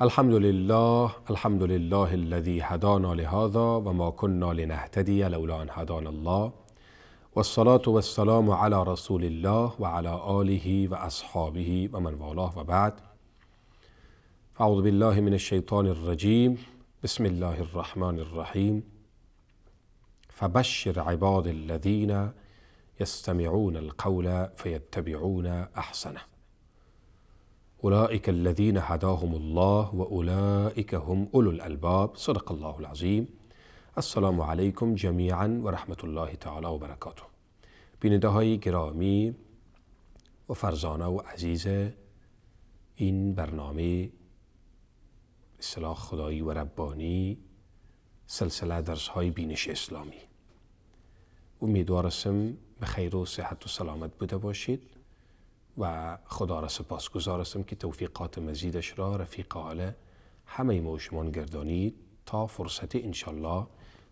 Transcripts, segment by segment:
الحمد لله، الحمد لله الذي هدانا لهذا وما كنا لنهتدي لولا ان هدانا الله، والصلاة والسلام على رسول الله وعلى آله وأصحابه ومن والاه، وبعد. أعوذ بالله من الشیطان الرجیم. بسم الله الرحمن الرحیم. فبشر عباد الذين يستمعون القول فيتبعون أحسنه أولئك الذين هداهم الله وأولئك هم أولو الألباب. صدق الله العظیم. السلام علیکم جمیعا و رحمت الله تعالی و برکاته. بیننده های گرامی و فرزانه و عزیز این برنامه اصطلاح خدایی و ربانی، سلسله درس های بینش اسلامی، امیدوارم به خیر و صحت و سلامت بوده باشید و خدا را سپاسگزار هستم که توفیقات مزیدش را رفیق حال همه ما و شما گردانید تا فرصت انشالله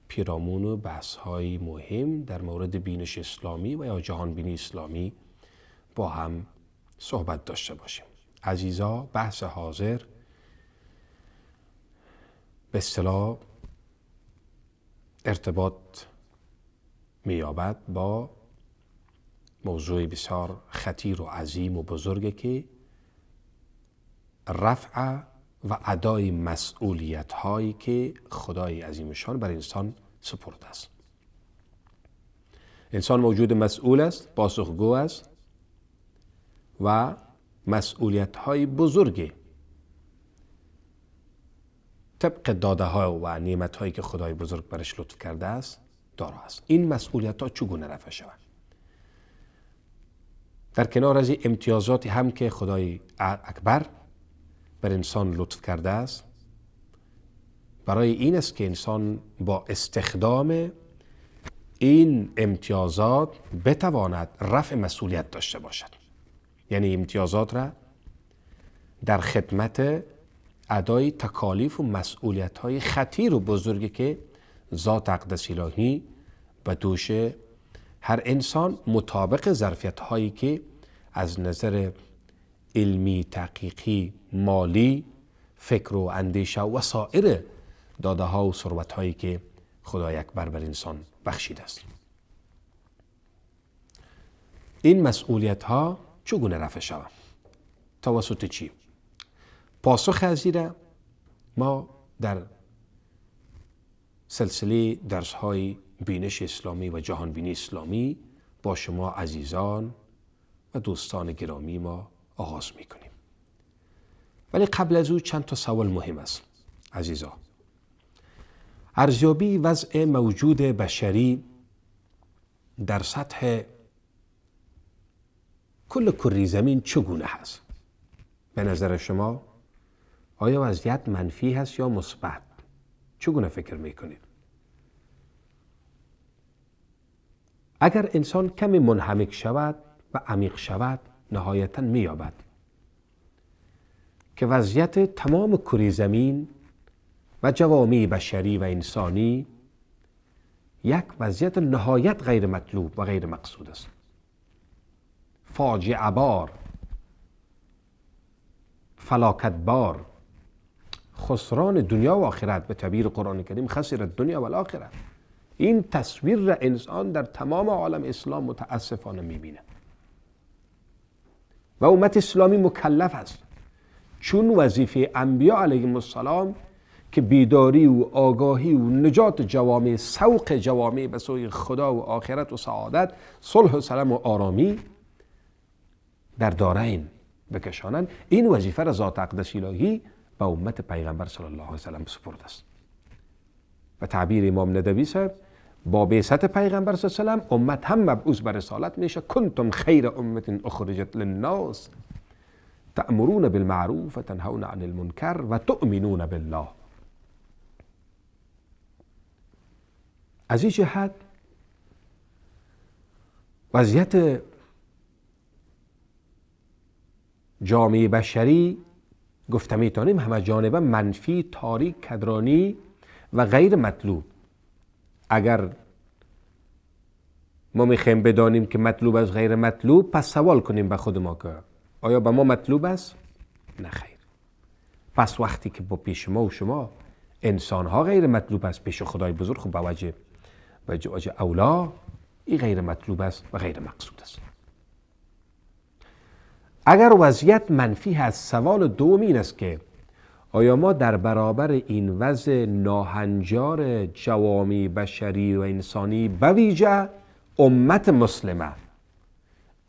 پیرامون و بحث های مهم در مورد بینش اسلامی و یا جهان بینی اسلامی با هم صحبت داشته باشیم. عزیزا، بحث حاضر به اصطلاح ارتباط می‌یابد با موضوع بسیار خطیر و عظیم و بزرگی که رفع و ادای مسئولیت هایی که خدای عظیمشان بر انسان سپرده است. انسان موجود مسئول است، پاسخگو است و مسئولیت های بزرگی طبق داده ها و نعمت هایی که خدای بزرگ برش لطف کرده است دارا است. این مسئولیت ها چگونه رفع شود؟ در کنار از این امتیازاتی هم که خدای اکبر بر انسان لطف کرده است، برای این است که انسان با استخدام این امتیازات بتواند رفع مسئولیت داشته باشد. یعنی امتیازات را در خدمت ادای تکالیف و مسئولیت های خطیر و بزرگی که ذات اقدس الهی به دوش هر انسان مطابق ظرفیت هایی که از نظر علمی، تحقیقی، مالی، فکر و اندیشه و سایر داده ها و ثروت هایی که خدای اکبر بر انسان بخشیده است. این مسئولیت ها چگونه رفع شود؟ توسط چی؟ پاسخ از این ما در سلسله درس های بینش اسلامی و جهان بینی اسلامی با شما عزیزان و دوستان گرامی ما آغاز میکنیم. ولی قبل از او چند تا سوال مهم است. عزیزا، ارزیابی وضع موجود بشری در سطح کل کره زمین چگونه هست؟ به نظر شما آیا وضعیت منفی هست یا مثبت؟ چگونه فکر میکنید؟ اگر انسان کمی منهمک شود و عمیق شود، نهایتاً می‌یابد که وضعیت تمام کره زمین و جوامع بشری و انسانی یک وضعیت نهایت غیر مطلوب و غیر مقصود است. فاجعه بار، فلاکت بار، خسران دنیا و آخرت، به تعبیر قرآن کریم خسر الدنیا و الآخره. این تصویر را انسان در تمام عالم اسلام متاسفانه میبینه و امت اسلامی مکلف است، چون وظیفه انبیا علیهم السلام که بیداری و آگاهی و نجات جوامع، سوق جوامع به سوی خدا و آخرت و سعادت، صلح و سلام و آرامی در دارین بکشانند، این وظیفه را ذات اقدس الهی به امت پیغمبر صلی الله علیه و سلم سپرده است. و تعبیر امام ندوی صاحب، با بعثت پیغمبر صلی الله علیه و سلم امت هم مبعوث بر رسالت میشه. کنتم خیر امت اخرجت للناس تأمرون بالمعروف و تنهون عن المنکر و تؤمنون بالله. از این جهت وضعیت جامعه بشری گفته میتونیم همه جانبه منفی، تاریک، کدرانی و غیر مطلوب. اگر ما میخوایم بدانیم که مطلوب از غیر مطلوب، پس سوال کنیم به خود ما که آیا به ما مطلوب است؟ نه خیر. پس وقتی که با پیش ما و شما انسان ها غیر مطلوب است، پیش خدای بزرگ خب به وجه اولا این غیر مطلوب است و غیر مقصود است. اگر وضعیت منفی هست، سوال دوم این است که آیا ما در برابر این وضع ناهنجار جوامع بشری و انسانی به ویژه امت مسلمه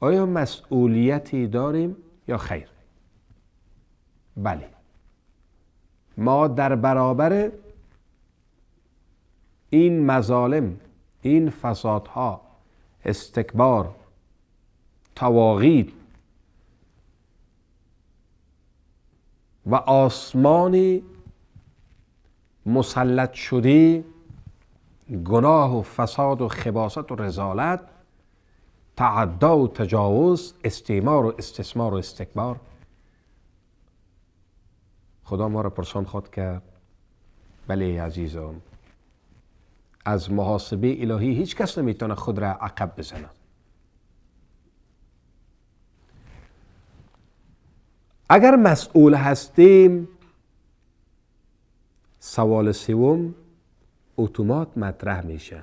آیا مسئولیتی داریم یا خیر؟ بله، ما در برابر این مظالم، این فسادها، استکبار، طواغیت و آسمان مسلط شده گناه و فساد و خباثت و رذالت، تعدا و تجاوز، استعمار و استثمار و استکبار، خدا ما را پرسان خواد کرد. بله عزیزان، از محاسبه الهی هیچ کس نمیتونه خود را عقب بزنه. اگر مسئول هستیم، سوال سوم اتومات مطرح میشه: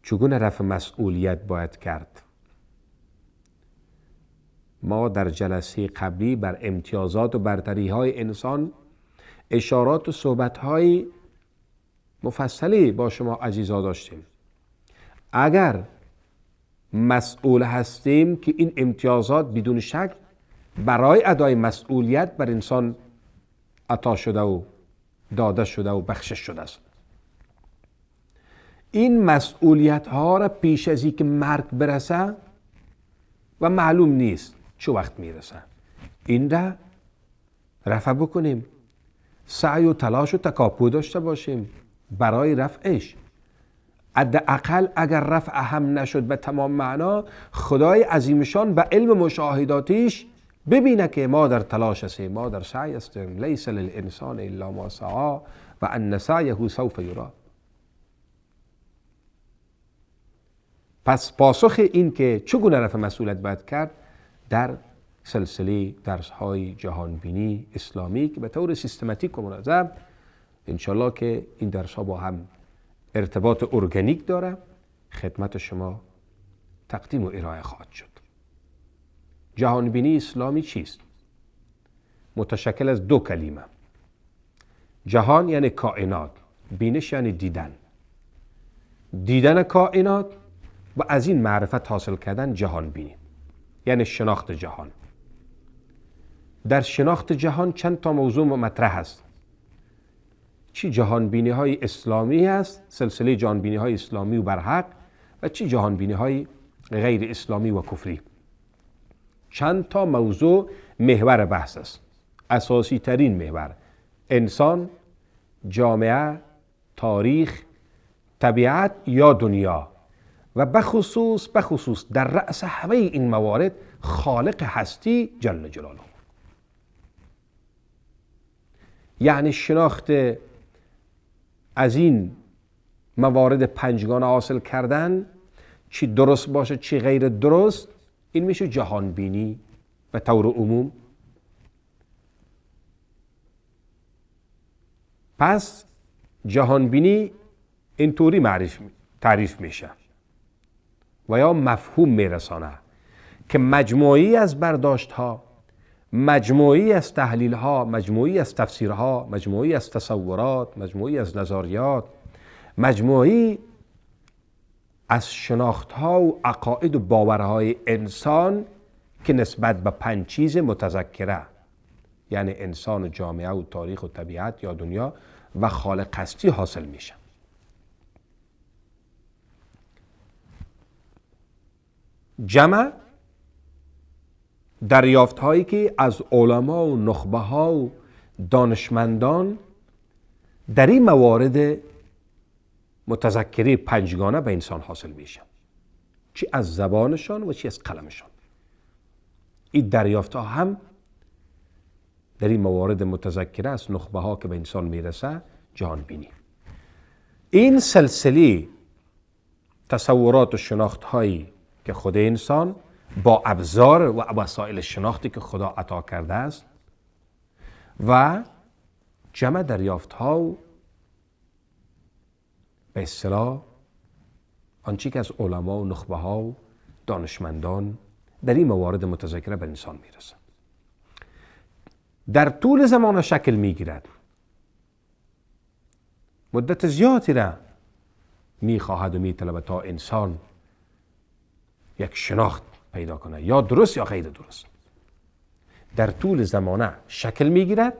چگونه رفع مسئولیت باید کرد؟ ما در جلسه قبلی بر امتیازات و برتری های انسان اشارات و صحبت های مفصلی با شما عزیزا داشتیم. اگر مسئول هستیم که این امتیازات بدون شک برای ادای مسئولیت بر انسان عطا شده و داده شده و بخشش شده است، این مسئولیت ها را پیش از اینکه مرگ برسه و معلوم نیست چه وقت میرسه، این را رفع بکنیم، سعی و تلاش و تکاپو داشته باشیم برای رفعش. حداقل اگر رفع هم نشد به تمام معنا، خدای عظیمشان به علم مشاهداتیش ببینه که ما در تلاش هستیم، ما در سعی هستیم. لیس للانسان الا ما سعی و ان سعیه سوف یری. پس پاسخ این که چگونه رفع مسئولیت باید کرد در سلسله درس‌های جهانبینی اسلامی که به طور سیستماتیک و منظم انشالله که این درس‌ها با هم ارتباط ارگانیک داره خدمت شما تقدیم و ارائه خواهد شد. جهانبینی اسلامی چیست؟ متشکل از دو کلمه: جهان یعنی کائنات، بینش یعنی دیدن، دیدن کائنات و از این معرفت حاصل کردن جهان بینی، یعنی شناخت جهان. در شناخت جهان چند تا موضوع مطرح است. چی جهان بینی های اسلامی هست، سلسله جهان بینی های اسلامی و برحق، و چی جهان بینی های غیر اسلامی و کفری. چند تا موضوع محور بحث است. اساسی ترین محور انسان، جامعه، تاریخ، طبیعت یا دنیا، و بخصوص در رأس همه این موارد خالق هستی جل جلاله. یعنی شناخت از این موارد پنجگانه حاصل کردن، چی درست باشه چی غیر درست، این میشه جهان بینی به طور عموم. پس جهان بینی اینطوری تعریف میشه و یا مفهوم میرسانه که مجموعی از برداشت ها، مجموعی از تحلیل ها، مجموعی از تفسیرها، مجموعی از تصورات، مجموعی از نظریات، مجموعی از شناخت ها و عقاید و باورهای انسان که نسبت به پنج چیز متذکره، یعنی انسان و جامعه و تاریخ و طبیعت یا دنیا و خالق هستی حاصل میشه. جمع دریافت هایی که از علما و نخبه ها و دانشمندان در این موارد متذکره پنجگانه به انسان حاصل میشه، چی از زبانشان و چی از قلمشان. این دریافت ها هم در این موارد متذکره از نخبه ها که به انسان میرسه جهان بینی. این سلسله تصورات و شناخت هایی که خود انسان با ابزار و وسایل شناختی که خدا عطا کرده است و جمع دریافت ها و به اصطلاح آنچه که از علما و نخبه ها و دانشمندان در این موارد متذکره بر انسان میرسد، در طول زمان شکل میگیرد، مدت زیادی را میخواهد و میطلبد تا انسان یک شناخت پیدا کنه، یا درست یا غیر درست. در طول زمانه شکل میگیرد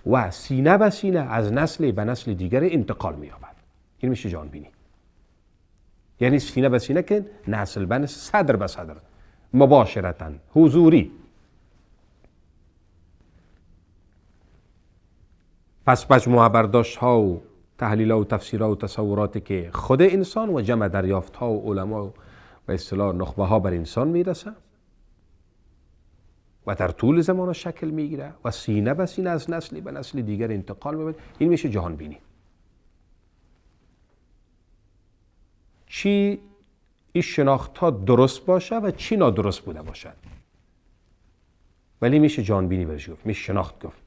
و سینه به سینه از نسل به نسل دیگر انتقال مییابد. این میشه جهان بینی. یعنی سینه به سینه که نسل به نسل، صدر به صدر، مباشرتا، حضوری. پس مجموعه برداشت ها و تحلیل ها و تفسیرها و تصوراتی که خود انسان و جمع دریافت ها و علما و به اصطلاح نخبه ها بر انسان میرسه و در طول زمان شکل میگیره و سینه به سینه از نسلی به نسل دیگر انتقال میبره، این میشه جهان بینی. چی این شناخت ها درست باشه و چی نادرست بوده باشد، ولی میشه جهان بینی برش گفت، میشه شناخت گفت.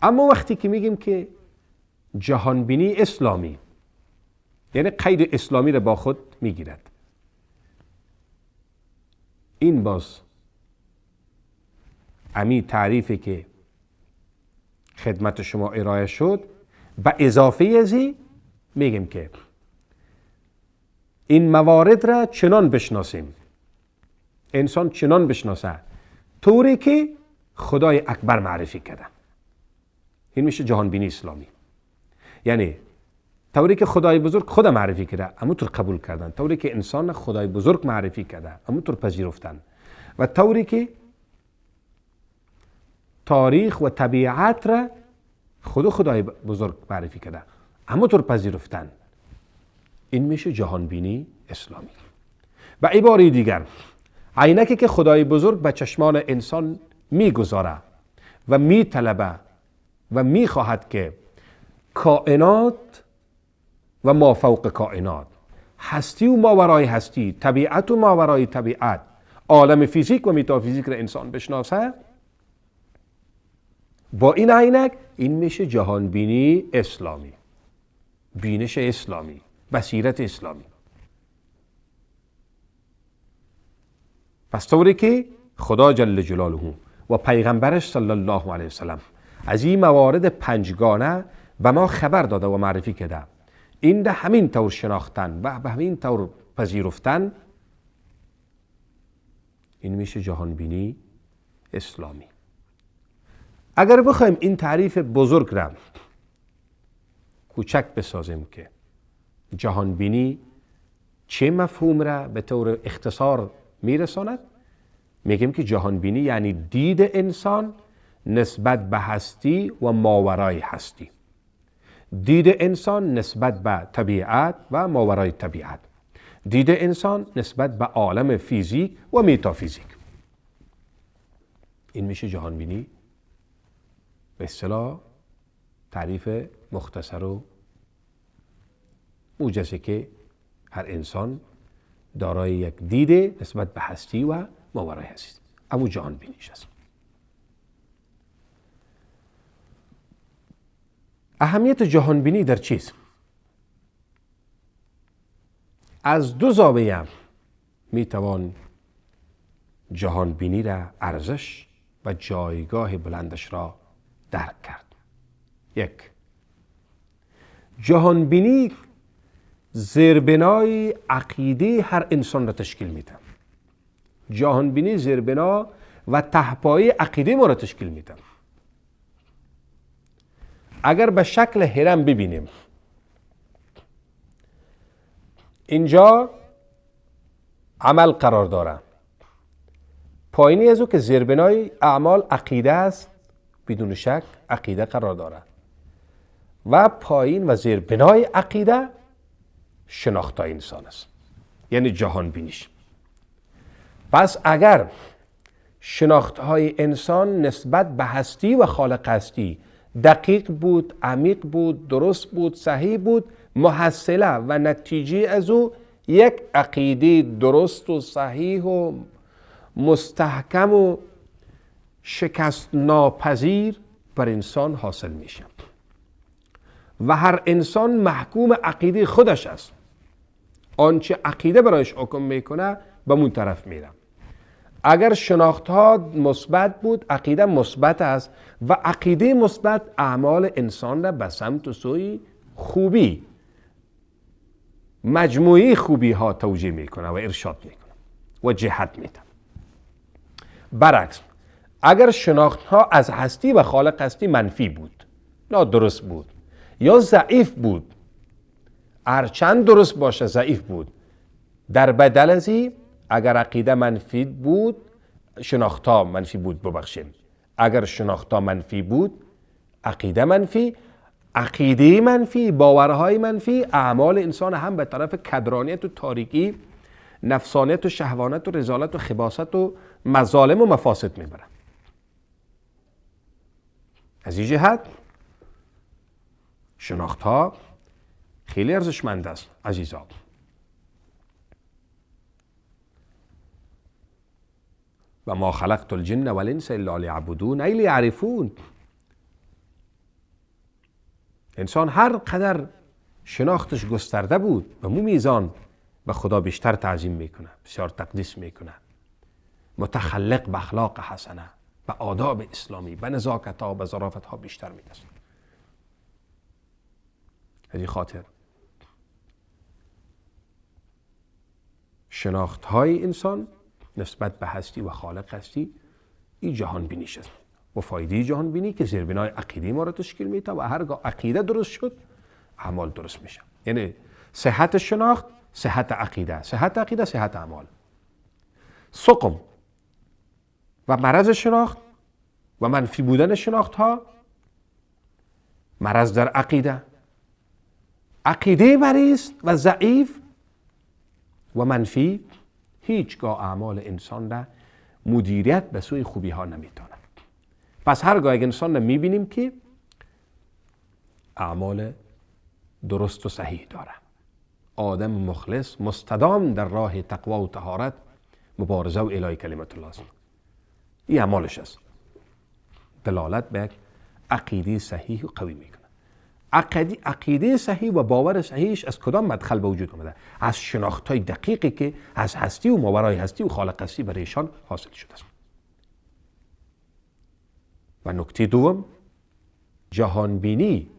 اما وقتی که میگیم که جهان بینی اسلامی، یعنی قید اسلامی را با خود میگیرد، این باز امی تعریفی که خدمت شما ارائه شد، به اضافه ازی میگیم که این موارد را چنان بشناسیم، انسان چنان بشناسه طوری که خدای اکبر معرفی کرده. این میشه جهان بینی اسلامی. یعنی طوری که خدای بزرگ خدا معرفی کرده همونطور قبول کردن، طوری که انسان خدای بزرگ معرفی کرده همونطور پذیرفتن، و طوری که تاریخ و طبیعت را خود خدای بزرگ معرفی کرده همونطور پذیرفتن. این میشه جهان بینی اسلامی. و عباره دیگر، عینکی که خدای بزرگ به چشمان انسان میگذاره و میطلبه و میخواهد که کائنات و ما فوق کائنات، هستی و ماورای هستی، طبیعت و ماورای طبیعت، عالم فیزیک و متافیزیک را انسان بشناسه، با این عینک، این میشه جهان بینی اسلامی، بینش اسلامی، بصیرت اسلامی. پس طوری که خدا جل جلاله و پیغمبرش صلی الله علیه وسلم از این موارد پنجگانه به ما خبر داده و معرفی کرده، این ده همین طور شناختن و به همین طور پذیرفتن، این میشه جهان بینی اسلامی. اگر بخوایم این تعریف بزرگ را کوچک بسازیم که جهان بینی چه مفهوم را به طور اختصار میرساند، میگیم که جهان بینی یعنی دید انسان نسبت به هستی و ماورای هستی، دید انسان نسبت به طبیعت و ماورای طبیعت، دید انسان نسبت به عالم فیزیک و متافیزیک. این میشه جهان بینی به اصطلاح تعریف مختصر و موجزه که هر انسان دارای یک دید نسبت به هستی و ماورای هستی، اما جهان بینیش است. اهمیت جهان بینی در چیست؟ از دو زاویه میتوان جهان بینی را ارزش و جایگاه بلندش را درک کرد. یک، جهان بینی زیربنای عقیده هر انسان را تشکیل میده. جهان بینی زیربنا و تهپایه عقیده ما را تشکیل میده. اگر به شکل هرم ببینیم، اینجا عمل قرار داره، پایینی از او که زیربنای اعمال عقیده است، بدون شک عقیده قرار داره، و پایین و زیربنای عقیده شناخت انسان است، یعنی جهان بینیش. پس اگر شناخت های انسان نسبت به هستی و خالق هستی دقیق بود، عمیق بود، درست بود، صحیح بود، محصله و نتیجه از او یک عقیده درست و صحیح و مستحکم و شکست ناپذیر بر انسان حاصل میشه و هر انسان محکوم عقیده خودش است. آنچه عقیده برایش حکم میکنه به اون طرف میره. اگر شناخت ها مثبت بود، عقیده مثبت است و عقیده مثبت اعمال انسان را به سمت و سوی خوبی، مجموعی خوبی ها توجیه میکنه و ارشاد میکنه و جهت میده. برعکس اگر شناخت ها از هستی و خالق هستی منفی بود، نادرست بود یا ضعیف بود، هرچند درست باشه ضعیف بود، در بدل از این اگر عقیده منفی بود، شناخت ها منفی بود، ببخشید، اگر شناخت ها منفی بود، عقیده منفی، عقیده منفی، باورهای منفی، اعمال انسان هم به طرف کدرانیت و تاریکی، نفسانیت و شهوانت و رذالت و خباثت و مظالم و مفاسد میبره. از این جهت شناخت ها خیلی ارزشمند است عزیزان. و ما خلقت الجن والانس الا لیعبدون ای لیعرفون. انسان هر قدر شناختش گسترده بود و مو میزان به خدا بیشتر تعظیم میکنه، بسیار تقدیس میکنه، متخلق به اخلاق حسنه، به آداب اسلامی، به نزاکت ها، به ظرافت ها بیشتر میدست. از این خاطر شناخت های انسان نسبت به هستی و خالق هستی این جهان بینیش است و فایده جهان بینی که زیربنای عقیده ما را تشکیل میده و هرگاه عقیده درست شد اعمال درست میشه. یعنی صحت شناخت، صحت عقیده، صحت عقیده، صحت اعمال. سقم و مرض شناخت و منفی بودن شناخت ها، مرض در عقیده، عقیده مریض و ضعیف و منفی هیچگاه اعمال انسان را مدیریت به سوی خوبی ها نمیتونه. پس هرگاه یک انسان را میبینیم که اعمال درست و صحیح داره، آدم مخلص مستدام در راه تقوا و طهارت، مبارزه و اعلای کلمت الله است، این اعمالش است، دلالت به یک عقیده صحیح و قوی میکنه. عقیده صحیح و باور صحیحش از کدام مدخل به وجود آمده؟ از شناخت‌های دقیقی که از هستی و ماورای هستی و خالق هستی برایشان حاصل شده است. و نکته دوم، جهانبینی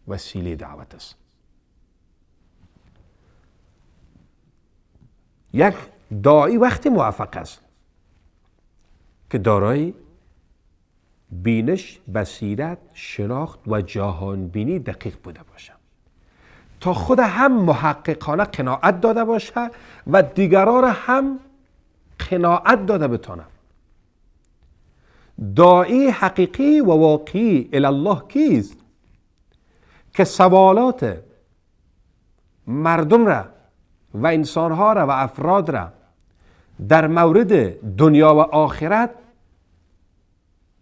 وسیله دعوت است. یک داعی وقتی موفق است که دارای بینش، بصیرت، شناخت و جهانبینی دقیق بوده باشه، تا خود هم محققانه قناعت داده باشه و دیگران را هم قناعت داده بتانه. داعی حقیقی و واقعی الله کیست که سوالات مردم را و انسانها را و افراد را در مورد دنیا و آخرت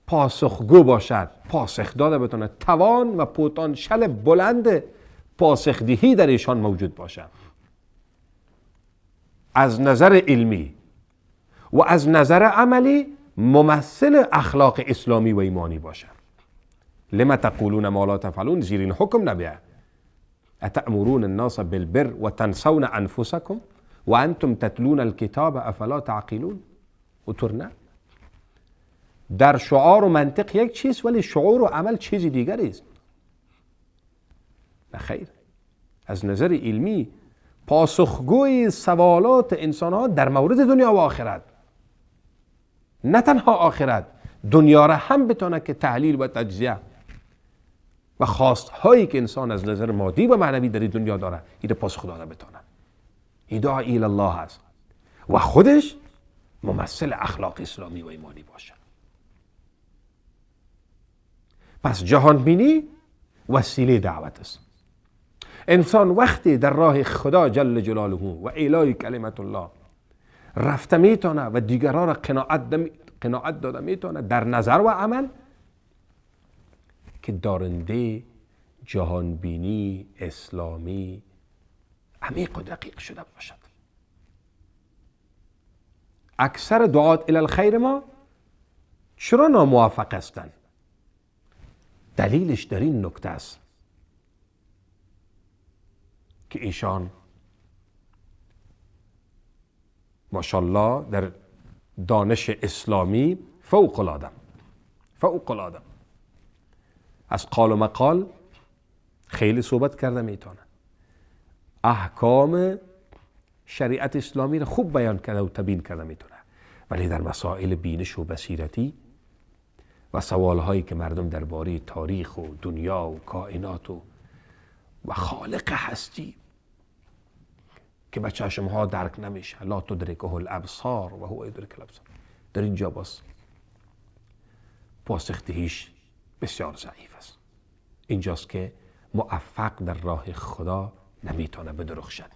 پاسخگو باشد، پاسخ داده بتونه، توان و پتانسیل بلند پاسخدهی در ایشان موجود باشد، از نظر علمی و از نظر عملی ممثل اخلاق اسلامی و ایمانی باشد. لما تقولون ما لا تفعلون، زیر این حکم نبیه. اتأمرون الناس بالبر و تنسون انفسکم و انتم تتلون الکتاب افلا تعقلون. و نه، در شعار و منطق یک چیز ولی شعور و عمل چیز دیگری است. نه خیر، از نظر علمی پاسخگوی سوالات انسان ها در مورد دنیا و آخرت، نه تنها آخرت، دنیا را هم بتانه که تحلیل و تجزیه و خواست هایی که انسان از نظر مادی و معنوی در دنیا داره این پاسخ داده بتانه. این دعا الی الله است و خودش ممثل اخلاق اسلامی و ایمانی باشه. پس جهان بینی وسیله دعوت است. انسان وقتی در راه خدا جل جلاله و اعلای کلمت الله رفته میتونه و دیگران را قناعت داده میتونه در نظر و عمل، که دارنده جهانبینی اسلامی عمیق و دقیق شده باشد. اکثر دعات الی الخیر ما چرا ناموفق هستند؟ دلیلش در این نکته است که ایشان ماشاءالله در دانش اسلامی فوق العاده، فوق العاده، از قال و مقال خیلی صحبت کرده میتونه، احکام شریعت اسلامی را خوب بیان کرده و تبیین کرده میتونه، ولی در مسائل بینش و بصیرتی و سوالهایی که مردم درباره تاریخ و دنیا و کائنات و خالق هستی که به چشمها درک نمیشه، لا تدرکه الابصار و هو یدرک الابصار، در اینجا باز پاسخ دهیش بسیار ضعیف است. اینجاست که موفق در راه خدا نمیتونه بدرخشد.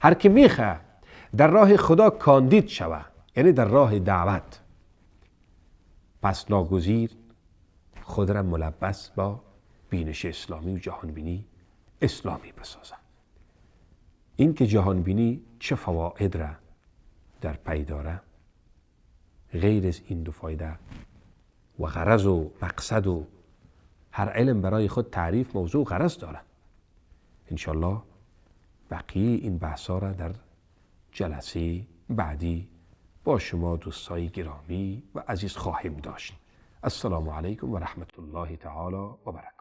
هر کی میخواه در راه خدا کاندید شوه، یعنی در راه دعوت، پس ناگزیر خود را ملبس با بینش اسلامی و جهانبینی اسلامی بسازد. این که جهانبینی چه فواید را در پی داره، غیر از این دو فایده و غرض و مقصد و هر علم برای خود تعریف موضوع غرض داره. انشالله بقیه این بحثا را در جلسه بعدی با شما دوستای گرامی و عزیز خواهیم داشت. السلام علیکم و رحمت الله تعالی و برکاته.